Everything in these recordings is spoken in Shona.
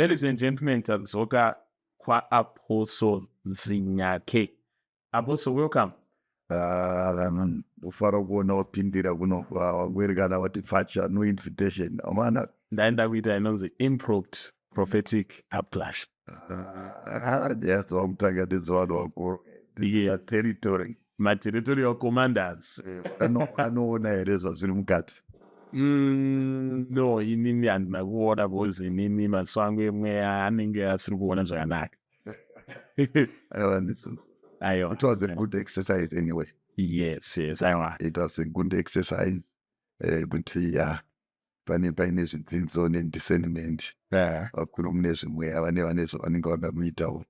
Ladies and gentlemen, tadzoka kwaApostle Zinyake. Apostle, welcome. Ah, ndofara kuona wapindira kuno wangwerekana wati pfacha, no invitation, amana. Ndaenda kuita inonzi impromptu prophetic upclash. Yes, wakutanga nedzevanhu vakuru. Territory. Materritorial commanders. Anoona here zvazviri mukati? No, inini handina kuona because inini maso angu emweya anenge asiri kuona zvakanaka. Aiwa, ndizvo. Aiwa. It was a good exercise anyway. Yes, aiwa. It was a good exercise kuti ya pane paine zvidzidzo nediscernment. Vakuru mune zvimweya vane zvavanenge vada kuitawo.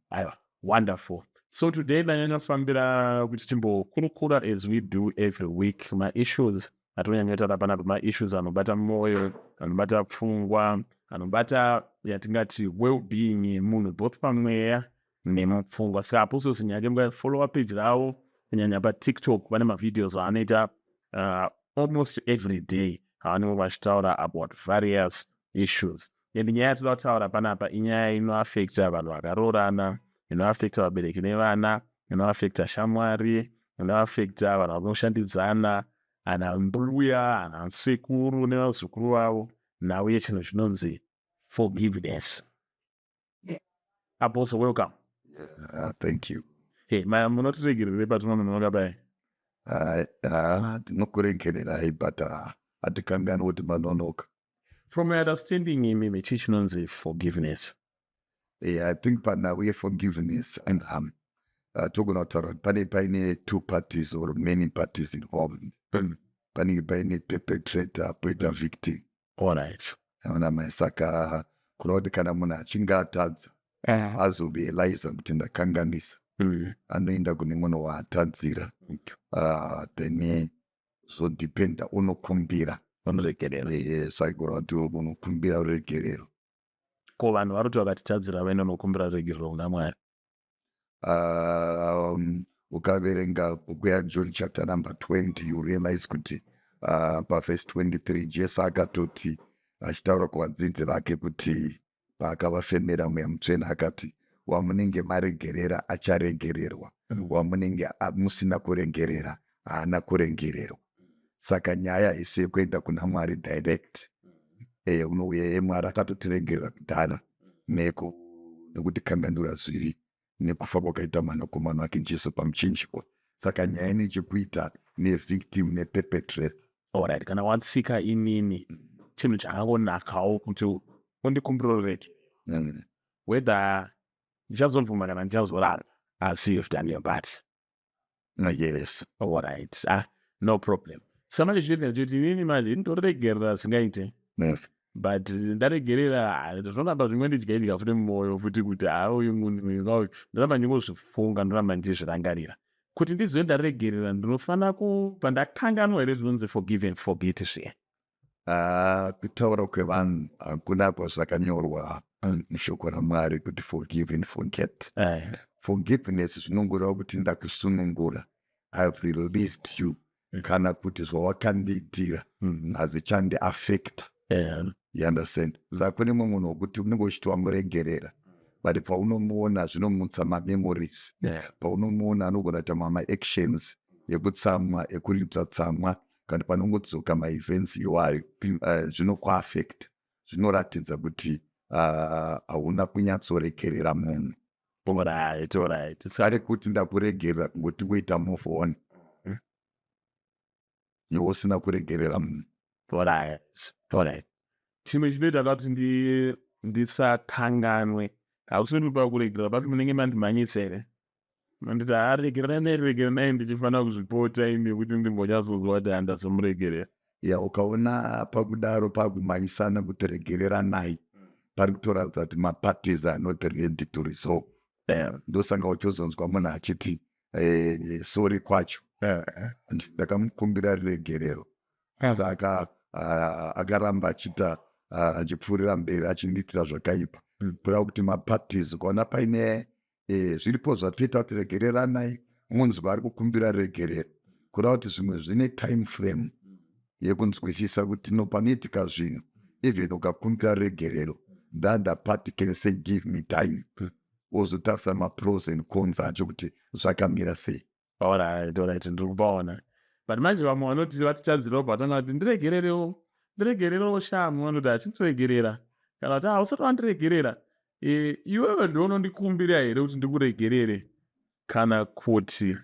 Aiwa, wonderful. So today ndanyanyofambira kuti timbokurukura, as we do every week, maissues atinonyanyotaura panapa, maissues anobata mwoyo, anobata pfungwa, anobata yatingati well-being yemunhu, both pamweya nemupfungwa. Saka Apostle Zinyake, mukafollowa page ravo, kunyanya paTikTok, vane mavideos aanoita almost every day avanenge vachitaura about various issues. And nyaya yatinoda kutaura panapa inyaya inoafecta vanhu vakaroorana, inoafecta vabereki nevana, inoafecta shamwari, inoafecta vanhu vanoshandidzana, ana mbuya, ana sekuru nevazukuru vavo, nhau yechinhu chinonzi forgiveness. Apostle, welcome. Thank you. Hey, munotiregerere patinononoka pai? Tinokuregererai, but hatikanganwi kuti manonoka. From your understanding imimi, chii chinonzi forgiveness? Yeah, I think panhau yeforgiveness and togona kutaura kuti pane paine two parties or many parties involved. Panenge paine perpetrator, poita victim. Ona mai, saka kureva kuti kana munhu achinge atadza, azorealiza kuti ndakanganisa, anoenda kune munhu waatadzira, then zvodhipenda, unokumbira unoregerera. Saka kureva kuti unokumbira ruregerero. Ko vanhu vari kuti vakatitadzira vaenda nokumbira ruregerero kuna Mwari? Ukaverenga bhuku yaJohn chapter number 20, you realize kuti pavhesi 23 Jesu akatoti, achitaura kuvadzidzi vake kuti paakavafemera Mweya Mutsvene, akati, "Wamunenge maregerera acharegererwa, wamunenge musina kuregerera haana kuregererwa." Saka nyaya haisi yekuenda kuna Mwari direct. Mwari akatotiregerera kudhara nekuti kanganura zvivi nekufa kwakaita mwanakomana wake Jesu pamuchinjikwa. Saka nyaya ine chekuita nevictim neperpetrator. Alright, kana watsika inini, chinhu chakangonakawo kuti undikumbira ruregerero, whether ndichazobvuma kana ndichazorara, asi you've done your part. Yes. Alright, ah, no problem. Saka manje chinoitika chekuti inini manje ndinoregerera zvingaite, but ndaregerera, zvinoramba zvimwe ndidya futi mumwoyo futi kuti ha, uyu munhu uyu ngauyu, ndoramba ndingozvifunga, ndoramba ndichizvirangarira. Kuti ndizive ndaregerera, ndinofanira kubva ndakanganwa here zvinonzi forgive and forget zviya? Ah, kutaura kwevanhu, hakuna kwazvakanyorwa mushoko raMwari kuti forgive and forget. Forgiveness zvinongoreva kuti ndakusunungura, I have released you, kana kuti zvawakandiitira hazvichandiafecta. You understand? Saka kune mumwe munhu wekuti unenge uchiti wamuregerera, but paunomuona zvinomutsa mamemories. Paunomuona anogona kuita mamaactions ekutsamwa, ekuridza tsamwa, kana panongodzoka maevents iwayo, zvinokuafecta. Zvinoratidza kuti hauna kunyatsoregerera munhu. Alright. Ari kuti ndakuregerera, kungoti kuita move on iwe usina kuregerera munhu. Alright. Chimwe chinoita kuti ndisakanganwe, hausiri pakuregerera papi, munenge mandimhanyisa here, manditi, "Ha, regereranai, regereranai," ndichifanira kuzvipota imi kuti ndimbonyatsozwa kuti handazomuregerera. Ya, ukaona pakudaro pakumhanyisana kuti regereranai, pari kutoratidza kuti maparties are not ready to resolve. Ndosaka uchizonzwa munhu achiti sorry kwacho, ndakamukumbira ruregerero, saka akaramba achiita, achipfuurira mberi achindiitira zvakaipa. Kureva kuti maparties, ukaona paine zviripo zvatoita kuti regereranai, munzwa ari kukumbira regerero, kureva kuti zvimwe zvine time frame yekunzwisisa kuti no, panoitika zvinhu, even ukakumbira regerero. The other party can say, "Give me time." Wozotarisa mapros and cons acho kuti zvakamira sei. Alright, ndiri kupaona, but manje vamwe vanoti vatitadzirawo, vatanga kuti, "Ndiregererewo, ndiregererewo shamu." Vanoti achindiregerera kana kuti hausati wandiregerera. Iwewe ndounondikumbira here kuti ndikuregerere, kana kuti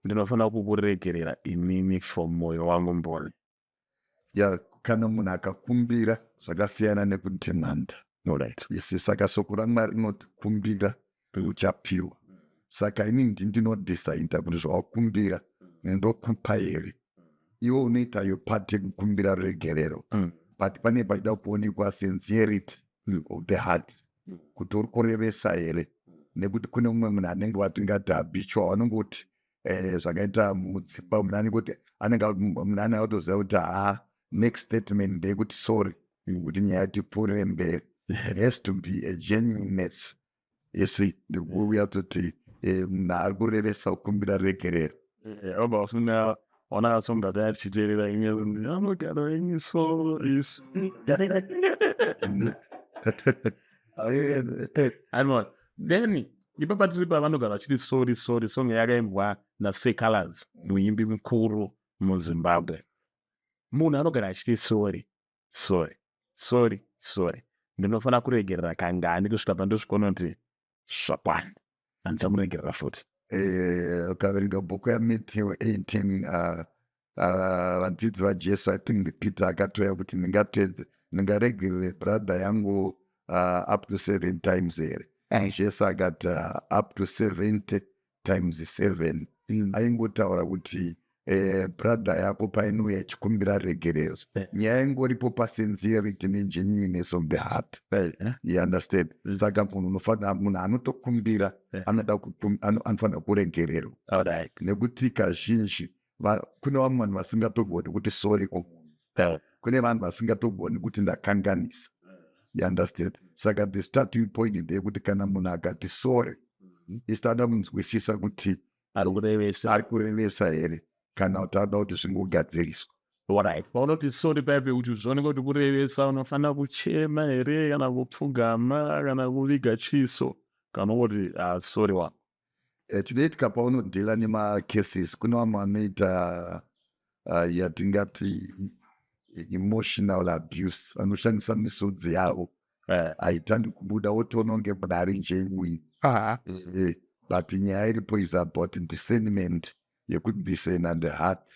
ndinofanira kukuregerera inini from mwoyo wangu mboni? Ya, kana munhu akakumbira zvakasiyana nekudemanda. Yes, saka shoko raMwari rinoti kumbira uchapiwa. Saka inini ndinodecida kuti zvawakumbira ndokupa here. Iwe unoita your part yekukumbira regerero, but pane pachida kuonekwa sincerity of the heart, kuti uri kurevesa here, nekuti kune mumwe munhu anenge watingati habitual, anongoti zvakaita mudzimba, munhu anenge anenge munhu anenge atoziva kuti haa, next statement ndeyekuti sorry, kuti nyaya tipfuurire mberi. There has to be a genuineness. Yes, ndikuuya toti munhu ari kurevesa kukumbira regerero. Obva wafunga ona song that achiteerera imwe anogara ini sorry. Anwa then ipapa tiri pavanogara vachiti sorry, sorry, song yakaimbwa naSeh Calaz, muimbi mukuru muZimbabwe. Munhu anogara achiti sorry, sorry, sorry, sorry, ndinofanira kuregerera kangani kusvika pandosvikaona kuti zvakwana, handichamuregerera futi? Ukaverenga bhuku yaMatthew 18, vadzidzi vaJesu, I think Peter akatoya kuti, "Ndingatedze, ndingaregerere brother yangu up to seven times here?" Jesu akati, "Up to 70 times seven." Aingotaura kuti brother yako painouya ichikumbira regerero, nyaya ingoripo pasincerity negenuineness of the heart. You understand? Saka munhu unofanira, munhu anotokumbira anoda anofanira kuregererwa, nekuti kazhinji kune vamwe vanhu vasingatogoni kuti sorry kumunhu. Kune vanhu vasingatogoni kuti ndakanganisa. You understand? Saka the starting point ndeyekuti kana munhu akati sorry, isada kunzwisisa kuti ari kurevesa. Ari kurevesa here, kana kuti anoda kuti zvingogadziriswa. Alright, paunoti sorry paipe, kuti zvioneke kuti kurevesa, unofanira kuchema here, kana kupfugama, kana kuviga chiso, kana ungoti, "Ah, sorry wa"? Chinoitika paunodeala nemacases, kune vamwe vanoita yatingati emotional abuse, vanoshandisa misodzi yavo. Haitandi kubuda, wotoona kunge munhu ari genuine. But nyaya iripo is about discernment, yekudiscerna the heart,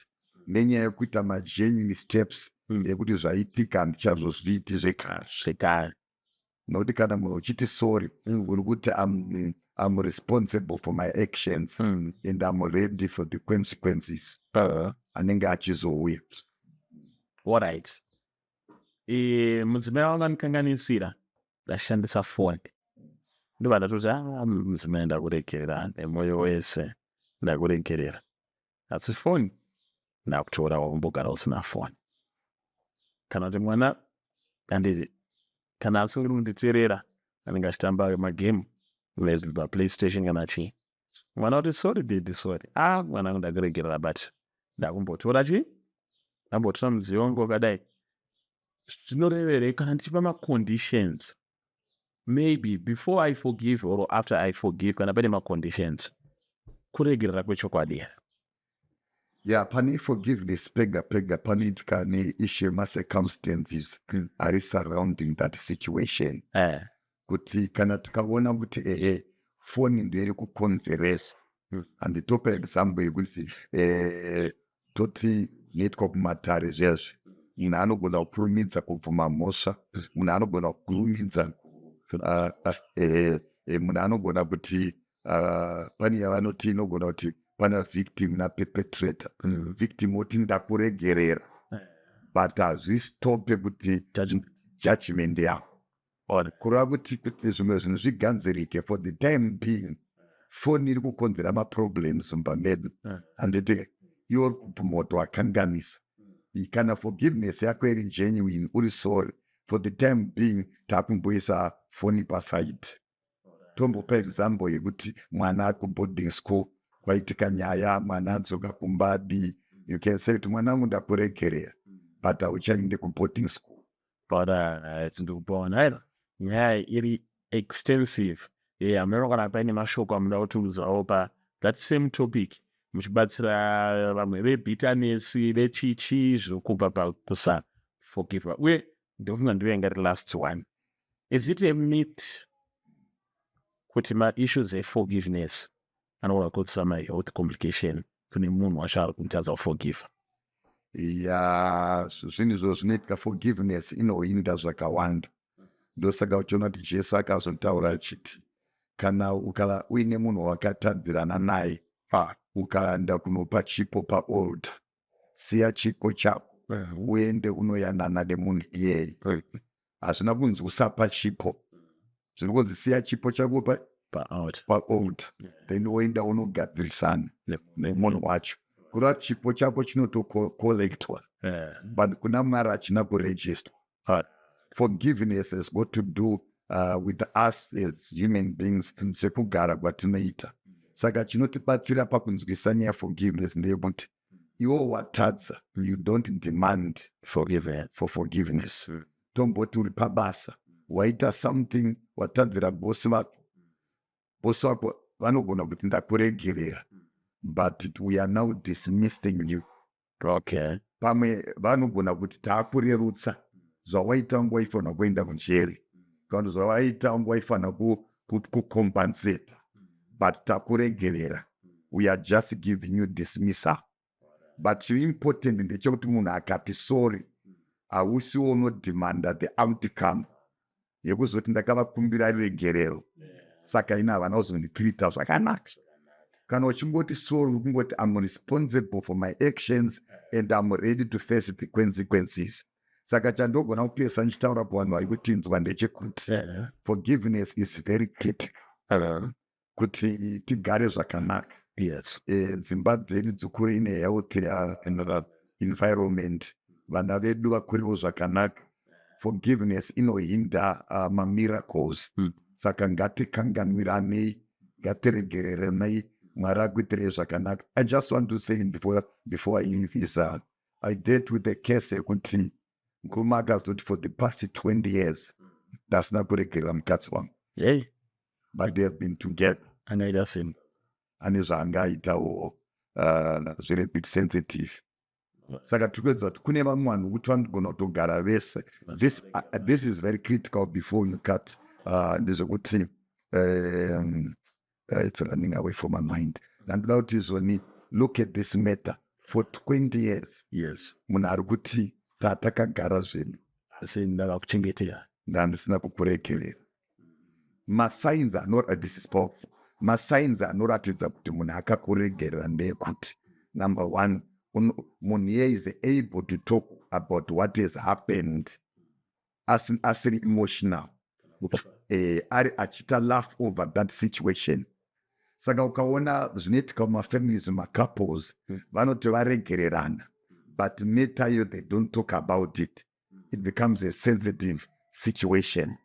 nenyaya yekuita magenuine steps ekuti zvaitika handichazozviiti zvekare. Zvekare. Nokuti kana munhu uchiti sorry, uri kuti I'm responsible for my actions and I'm ready for the consequences anenge achizouya. Alright, mudzimai wangu andikanganisira, ndashandisa foni, ndobva ndatoti, "A mudzimai, ndakuregerera nemwoyo wese, ndakuregerera, asi foni ndakutora, wakumbogara usina foni." Kana kuti mwana, anditi kana asingiri kunditeerera, anenge achitamba magame paPlayStation kana chii, mwana kuti, "Sorry daddy, sorry." "A mwana wangu, ndakuregerera, but ndakumbotora chii, ndambotora mudziyo wangu wakadai." Zvinoreverei kana ndichipa maconditions, maybe before I forgive or after I forgive, kana pane maconditions, kuregerera kwechokwadi here? Ya, pane forgiveness pega pega panoitika neissue yemacircumstances ari surrounding that situation, kuti kana tikaona kuti ehe, foni ndeiri kukonzeresa. Handitopa example yekuti toti zvinoitwa kumatare zvezvi, munhu anogona kukurumidza kubvuma mhosva, munhu anogona kukurumidza munhu anogona kuti pane yavanoti inogona kuti pana victim naperpetrator. Victim oti, "Ndakuregerera," but hazvistope kuti Judgment. Judgment yako. Kureva kuti zvimwe zvinhu zvigadzirike for the time being, foni iri kukonzera maproblems mumba medu, handiti? Iwe uri kubvuma kuti wakanganisa. Kana forgiveness yako iri genuine, uri sorry, for the time being takumboisa foni paside. Tombopa example yekuti mwana ari kuboarding school, kwaitika nyaya, mwana adzoka kumbadi, you can say kuti, "Mwana wangu, ndakuregerera, but hauchaende kuboarding school." Alright, ndikupaona. Aiwa. Nyaya iri extensive. Hamuna kana paine mashoko amuda kutiudzawo pa that same topic, muchibatsira vamwe vebitterness, vechichi zvokubva pakusaforgiva. Uye ndofunga ndiyo yanga iri last one. Is it a myth kuti maissues eforgiveness anogona kukonzera mahealth complication kune munhu wacho ari kutadza kuforgiva? Ya, zvinhu izvo zvinoitika. Forgiveness inohinda zvakawanda. Ndosaka uchiona kuti Jesu akazotaura achiti kana ukava uine munhu wakatadzirana naye, ukaenda kunopa chipo paaltar, siya chipo chako, uende unoyanana nemunhu iyeye. Hazvina kunzi usapa chipo, zviri kunzi siya chipo chako paaltar. Paaltar, then woenda unogadzirisana nemunhu wacho. Kureva chipo chako chinotocollectwa, but kuna Mwari hachina kuregister. Forgiveness has got to do with us as human beings, sekugara kwatinoita. Saka chinotibatsira pakunzwisa nyaya forgiveness ndeyekuti iwo watadza, you don't demand forgiveness. For forgiveness. Tomboti uri pabasa, waita something, watadzira bosi vako. Bosi vako vanogona kuti, "Ndakuregerera, but we are now dismissing you." Pamwe vanogona kuti, "Taakurerutsa, zvawaita unge waifanira kuenda kujeri, kana zvawaita unge waifanira kucompensata, but takuregerera, we are just giving you dismissal." But chiri important ndechekuti munhu akati sorry, hausiwo unodemanda the outcome yekuzoti, "Ndakavakumbira regerero, saka ina havana kuzonditreata zvakanaka." Kana uchingoti sorry, uri kungoti, "I'm responsible for my actions and I'm ready to face the consequences." Saka chandogona kupesa ndichitaura kuvanhu vari kutinzwa ndechekuti forgiveness is very critical kuti tigare zvakanaka. Dzimba dzedu dzikure ine healthy environment, vana vedu vakurewo zvakanaka. Forgiveness inohinda mamiracles. Saka ngatikanganwiranei, ngatiregereranei, Mwari akuitirei zvakanaka. I just want to say before I leave is I dealt with a case yekuti murume akazoti, "For the past 20 years ndasina kuregerera mukadzi wangu." Hey. But they have been together. Anoita simba. Ane zvaangaitawo zviri bit sensitive. Saka tiri kuedza kuti kune vamwe vanhu kuti vanogona kutogara vese. This is very critical. Before you cut, ndezvekuti it's running away from my mind. Ndandoda kuti izvoni, look at this matter for 20 years. Munhu ari kuti, "Tatakagara zvedu, Asi ndakakuchengetera. Ndandisina kukuregerera." Masigns ano, this is powerful, masigns anoratidza kuti munhu akakuregerera ndeyekuti, number one, munhu iye is able to talk about what has happened asiri emotional, ari achiita laugh over that situation. Saka ukaona zvinoitika mumafamilies, macouples vanoti varegererana, but matter iyo they don't talk about it, it becomes a sensitive situation.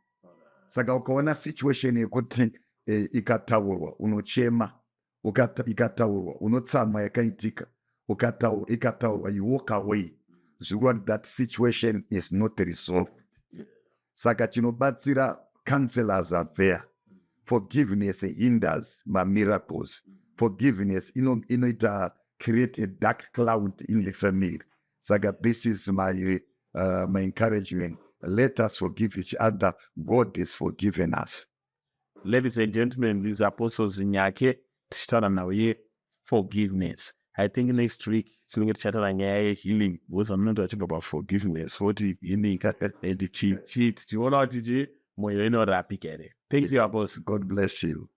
Saka ukaona situation yekuti ikataurwa unochema, ikataurwa unotsamwa, yakaitika ikataurwa you walk away, zvikureva kuti that situation is not resolved. Saka chinobatsira, counselors are there. Forgiveness hinders mamiracles. Forgiveness inoita create a dark cloud in the family. Saka this is my encouragement: let us forgive each other. God has forgiven us. Ladies and gentlemen, these Apostle Zinyake, tichitaura nhau yeforgiveness. I think next week tinenge tichataura nyaya yehealing, because vanonoti vachibva paforgiveness voti healing and chi chi, tichiona kuti chi mwoyo inorapika here. Thank you, Apostle. God bless you.